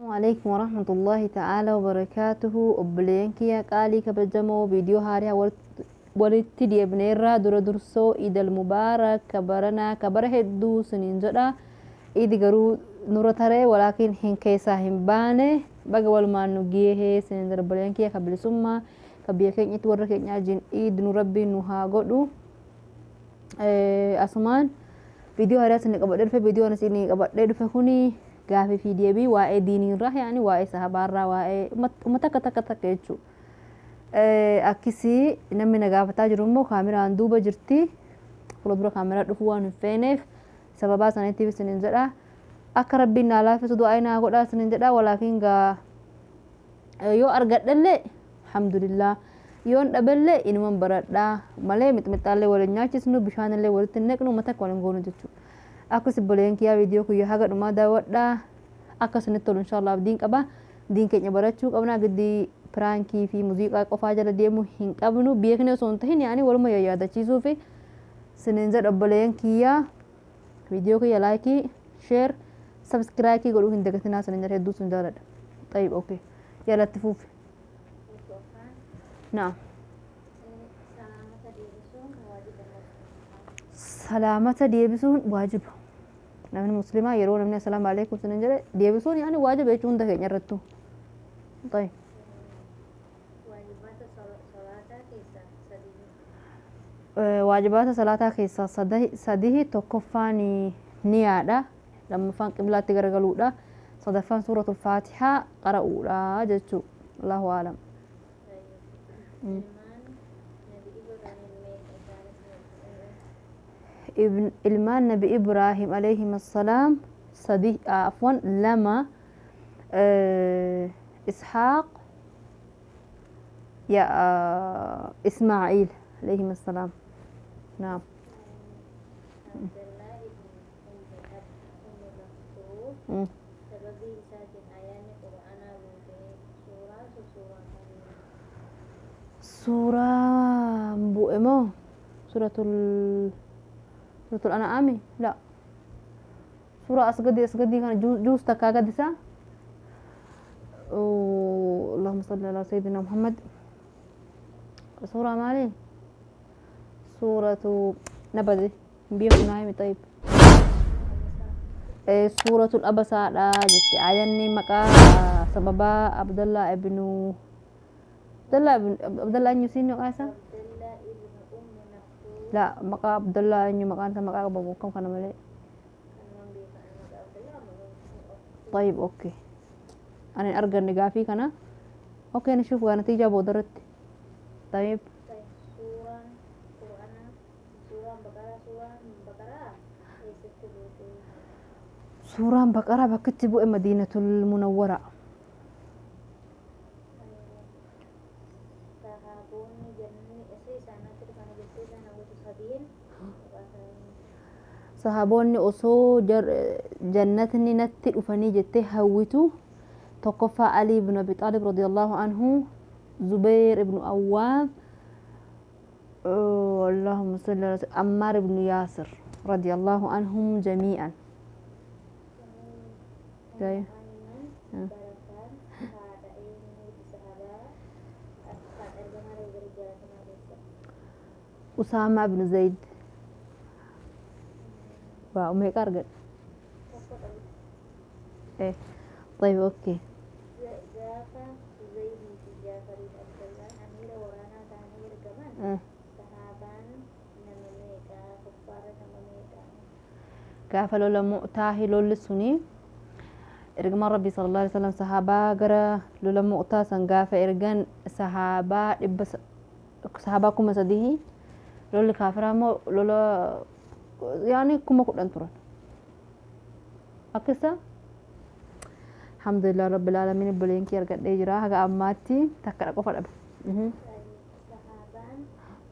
Alaikum warahmatullahi ta'ala wabarakaatuhu. Obboleeyyan kiyya qaalii kabajamoo, viidiyoo haaraa walitti deebineerraa. Dura dursoo Iidal Mubaarak, kabaranaa kabara hedduu siniin jedha. Iidi garuu nurra taree, walaakin hin keessaa hin baane. Baga walumaan nu geehee siniin jedha. Obboleeyyan kiyya ka bilisummaa ka biyya keenyatti warra keenya wajjin iid nu Rabbiin nu haa godhu. Asumaan viidiyoo haaraa isin qabadhee dhufe. Viidiyoon isin qabadhee dhufe kuni gaafii fi deebii waa'ee diiniirraa, yaani waa'ee sahabaarraa, waa'ee uummata takka takka takka jechuudha. Akkisii namni na gaafataa jiru immoo kaameraan duuba jirti. Fuula dura kaameraa dhufuu waan hin feeneef sababaa saniitiif isinin jedha. Akka Rabbiin naa laaffisu du'aa naa godhaa isinin jedha. Walaakin gaa yoo argadhellee alhamdulillah, yoon dhabellee inuman baradhaa malee mixmixaallee waliin nyaachisnu, bishaanillee walitti hin naqnu, uummata akka waliin goonu jechuudha. Akkas obboleeyyan kiyyaa, viidiyoo kiyya haga dhumaa daawwadhaa. Akka isinitti tolu inshallah abdiin qaba. Diin keenya barachuu qabna. Giddii piraankii fi muuziqaa qofaa jala deemuu hin qabnu. Beekni osoo hin tahin yaani waluma yaadachiisuu fi sinin jedha. Obboleeyyan kiyyaa, viidiyoo kiyya like, share, subscribe godhuu hin dagatinaa sinin jedha. Hedduu sin jaaladha. طيب, okay, yalatti fuufi. Naam. Salaamata deebisuun waajiba moo? Salaamata deebisuun waajiba. Namni muslimaa yeroo namni assalaamu alaikum sinin jedhe deebisuun yaani waajiba jechuun hunda keenya irrattu. طيب. Waajibaata salaataa keessaa sadii. Waajibaata salaataa keessaa sadihi. Tokkoffaan niyaadha, lammaffaan qiblaatti garagaluudha, sadaffaan suuratul faatihaa qara'uudha jechuu. Allahu aalam. Ilmaan Nabi Ibrahim meeqa isaanis? Ilmaan Nabi Ibraahim alayhim assalaam sadi, afwan, lama, Ishaaq ya Ismaaciil alayhim assalaam. Naam. Abdallaa ibn Ummi Maktuum sababii isaatiin ayyaanni Qur'aanaa buute suuraan sun suuraa kamii? Suuraa bu'e moo suuratul an'aami? La, suuraa as gadi kana juus takkaa gadi isaa. اللهم صل على سيدنا محمد. سورة مالي؟ سورة نبذ بيكون نايم. طيب، سورة الأبسة جت آياني مكا سببا عبد الله ابن عبد الله ابن عبد الله eenyu siin maqaa isaa? Abdallaa ibn Ummi Maktuum. La, maqaa Abdullah eenyu maqaan isaa? Maqaa qabu kam kana malee? Kanumaan beekan maqaa Abdallaa amma. طيب, okay, انا arganne gaafii kana. Okay, نشوف نتيجة boodarratti. طيب. Suuraan Qur'aanaa, suuraan Baqaraa, suuraan Baqaraa eessatti buute? Suuraan Baqaraa bakkitti bu'e Madiinatul Munawwara. Sahaboonni jannanni osoo isaanatti dhufan jettee isaan hawwatu sadiin maqaa isaanii? Sahaboonni osoo jannatni natti dhufanii jettee hawwitu, tokkoffaa Ali ibn Abi Xaalib radiyallahu anhu, Zubayr ibn Awwaam, اللهم صل على عمار ibn Yaasir radiyallahu anhum jamii'an. Ummu Ayman Barakaan haadha eenyuuti? Sahabaa kan ergamaa Rabbii jaalatamaa keessa? Usaama ibn Zayd. Waa meeqa argadhe? Tokko qabu. طيب, okay. Gaafa Zaydii fi Jaafarii fi Abdallaan amiira waraanaa ta'anii ergaman sahaabaan nama meeqaa? Kuffaarra nama meeqaa? Gaafa lola Mu'taahi, lolli suni ergamaan Rabbii sallallahu alaihi wasallam sahaabaa gara lola Mu'taa san gaafa ergan sahaabaa dhibba sahaabaa 3000, lolli kaafiraa immoo lola yaani 10,000 turan. Akkasa, alhamdulillah rabbil alamin. Obboleen kee argadhee jira. Haga ammaatti takka qofa dhabe. Sahaabaan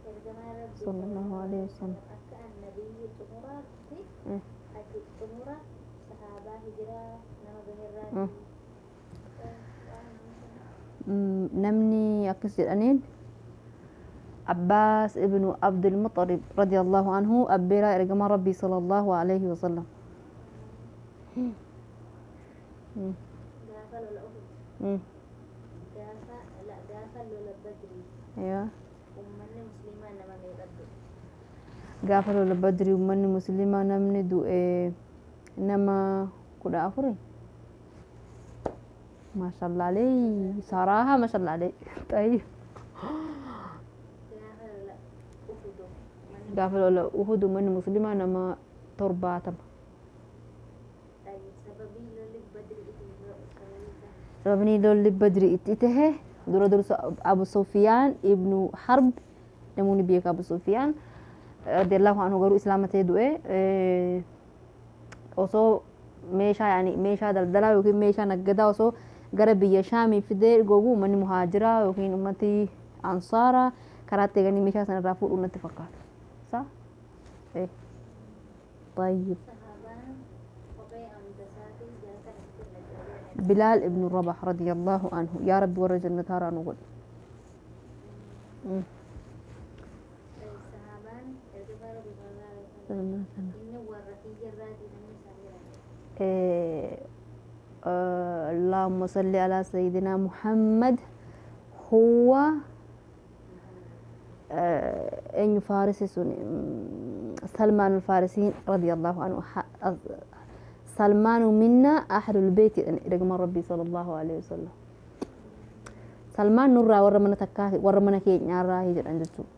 ergamaa Rabbii sallallahu alaihi wasallam akka annabiyyi xumuraatti ati xumura sahaabaa hijiraa nama gaherraati? Namni akkas jedhaniin Abbaas ibnu Abdulmuxalib radiyallahu anhu, abbeeraa ergamaa Rabbii sallallahu alaihi wasallam. Gaafa Gaafa lola Uhud. Gaafa la gaafa lola Badrii. Aywa. Uummanni musliimaa nama meeqa du'e? Gaafa lola Badrii uummanni musliimaa namni du'e nama 14. Maashaallah alayhi saraaha maashaallah alayhi. Tayyib. Gaafa lola Uhud uummanni Gaafa lola Uhud uummanni musliimaa nama 70. Tayyib. Sababii lolli Badrii itti sababii isaa. Sababni lolli Badrii itti tahe dura dursa Abu Sufyaan ibnu Harb, namoonni beeka Abu Sufyaan radiyallahu anhu garuu islaama ta'ee du'e, osoo meeshaa yaani meeshaa daldalaa yookiin meeshaa naggadaa osoo gara biyya Shaamii fidee gogu uummanni muhaajiraa yookiin uummati ansaaraa karaatti eeganii meeshaa sana irraa fuudhuu natti fakkaata. Sa? طيب. Sahaabaan kophee amdasaatii jalatan itti naqee. بلال ابن رباح رضي الله عنه، يا رب ورا جنة هارا نقول. Sahaabaan ergamaa Rabbi sallallahu alaihi wasallam inni warra kiyya irraatii namni isaan jedhame. اللهم صل على سيدنا محمد، هو أن فارسي سلمان الفارسي رضي الله عنه، سلمان منا أهل البيت رقم ربي صلى الله عليه وسلم. سلمان نورا ورا من تكاه ورا من كي نارا هي عند السوق.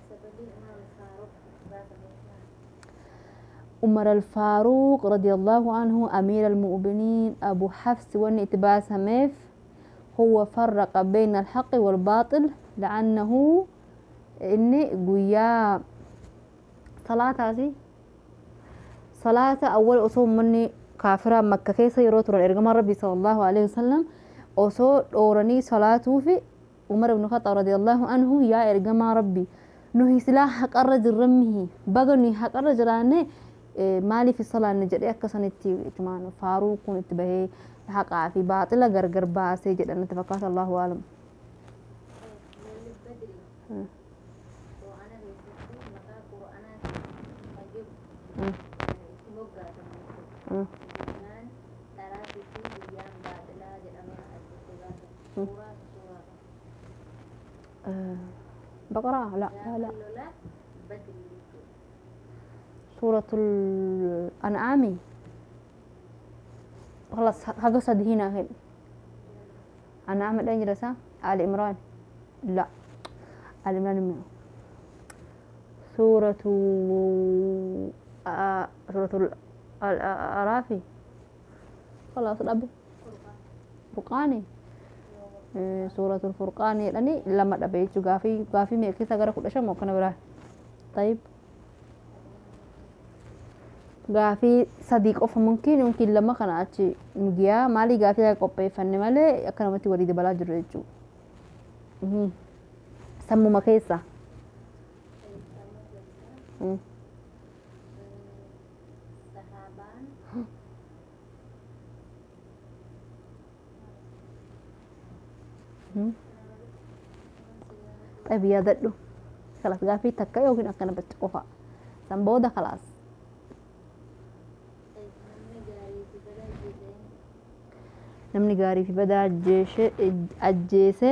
Sababii Umar Faaruq baasamee. عمر الفاروق رضي الله عنه أمير المؤمنين أبو حفص وان ميف هو فرق بين الحق والباطل، لأنه إني قويا صلاة هذه صلاة أول أصول مني كافرة مكة كيسة يروتر الإرجام ربي صلى الله عليه وسلم أصول أوراني صلاته في عمر بن الخطاب رضي الله عنه يا إرجام ربي نهي سلاح حق الرجل رمه بغني حق الرجل أنا مالي في الصلاة نجري أكسنتي كمان فاروق نتبهي حق في باطل غرغر باسي جدا نتفقات الله أعلم. Lolli Badrii Qur'aana keessatti maqaa Qur'aanaatiin kan jiru itti moggaafamu jechuudha. Guyyaan dharaatii fi guyyaan baaxilaa jedhamee addatti baasama. Suuraa suuraa kam? بقرة لا لا. Gaafa لا. lola Badrii jechuudha. سورة الأنعام، خلاص هذا هنا هنا أنعام الآن جلسة آل عمران، لا آل عمران منه سورة سورة الأعراف، خلاص الأب Furqaan. فرقاني سورة الفرقان لأني لما دبيت غافي غافي ميكي سغرا كدشا مو كنا برا. طيب gaafii sadii qofa mumkin lama kana achi nugiyaa maalii gaafii akka qopheeffanne malee akka namatti walii dabalaa jiru jechuudha. Sammuma keessa. Sammuu keessaa sahaabaan طيب yaadadhu. خلاص gaafii takka yookiin akkana batti qofa. San booda خلاص. Namni gaarii fi badaa ajjeese. Namni gaarii fi badaa ajjeese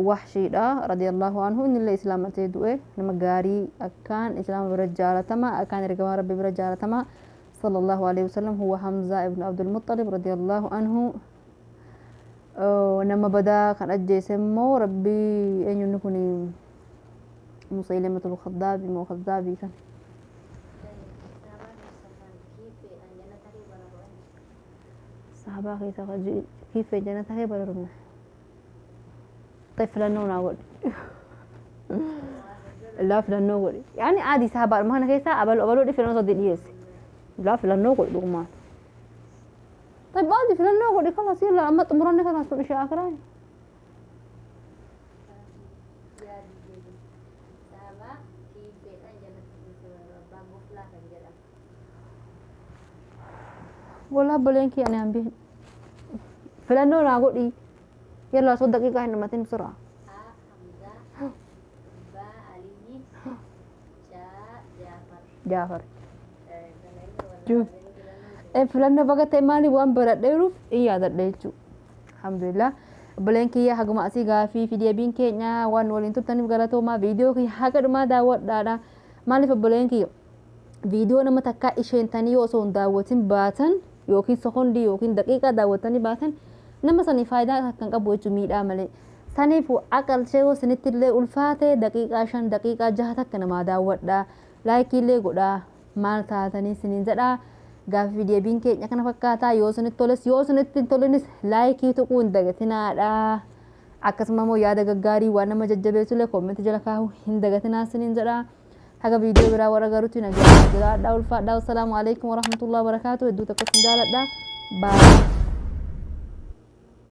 Wahshiidha radiyallahu anhu, inni illee islaama ta'e du'e, nama gaarii akkaan islaama bira jaalatama akkaan ergamaa rabbi bira jaalatama sallallahu alaihi wasallam, huwa Hamzaa ibn Abdul Muttalib radiyallahu anhu. Nama badaa kan ajjeese immoo rabbii eenyunni kun Musaylimatul Khadaabi moo Khadaabii kan. Sahaabaan Mustafaan kiifeedhaan jannata kee bararu'an. Sahabaa keessa kiiffee jannata kee bararumne. طيب filannoo naa godhi. Laa filannoo godhi. Yani adii sahabaa kana keessaa abalu abaluu filannoo sadii dhiyeesse. Laa filannoo godhi dhugumaan. طيب عادي filannoo godhi خلاص يلا amma xumuranne خلاص kun ishee akiraa. Yaadii deebi. Sahaabaa kiifeedhaan jannata keessa bararu abbaa goflaa kan jedhamu. Walaa obboleen kiyya ani hambee filannoo naa godhi. يلا صوت دقيقة هنا ما بسرعة. A. Hamzaa B. Aliyyi C. Jaafar. جعفر. شوف. Filannoo baga ta'e maaliif waan baradheeruuf in yaadadha jechuudha. Alhamdulillah. Obboleen kiyya haguma asii gaafii fi deebiin keenya waan waliin turtaniif galatoomaa viidiyoo kiyya haga dhumaa daawwadhaadha. Maaliif obboleen kiyya viidiyoo nama takkaa isheentanii yoo osoo hin daawwatin baatan yookiin sekondii yookiin daqiiqaa daawwatanii baatan nama sanii faayidaa akka hin qabu jechuun miidhaa malee. Saniif aqalshee yoo isinitti illee ulfaate daqiiqaa 5 daqiiqaa 6 takka namaa daawwadha. Laayikii illee godhaa maal taatanii isiniin jedhaa. Gaaffii fi deebiin keenya kana fakkaataa yoo isinitti toles yoo isinitti hin tolinis laayikii tuquu hin dagatinaadha. Akkasuma immoo yaada gaggaarii waan nama jajjabeessu illee koomentii jala kaa'uu hin dagatinaa isiniin jedha. Haga viidiyoo biraa warra garuutti nagaa jiraadhaa ulfaadhaa. Assalaamu alaikum warahmatullahi wabarakaatu. Hedduu tokko isin jaaladha. Baay'ee.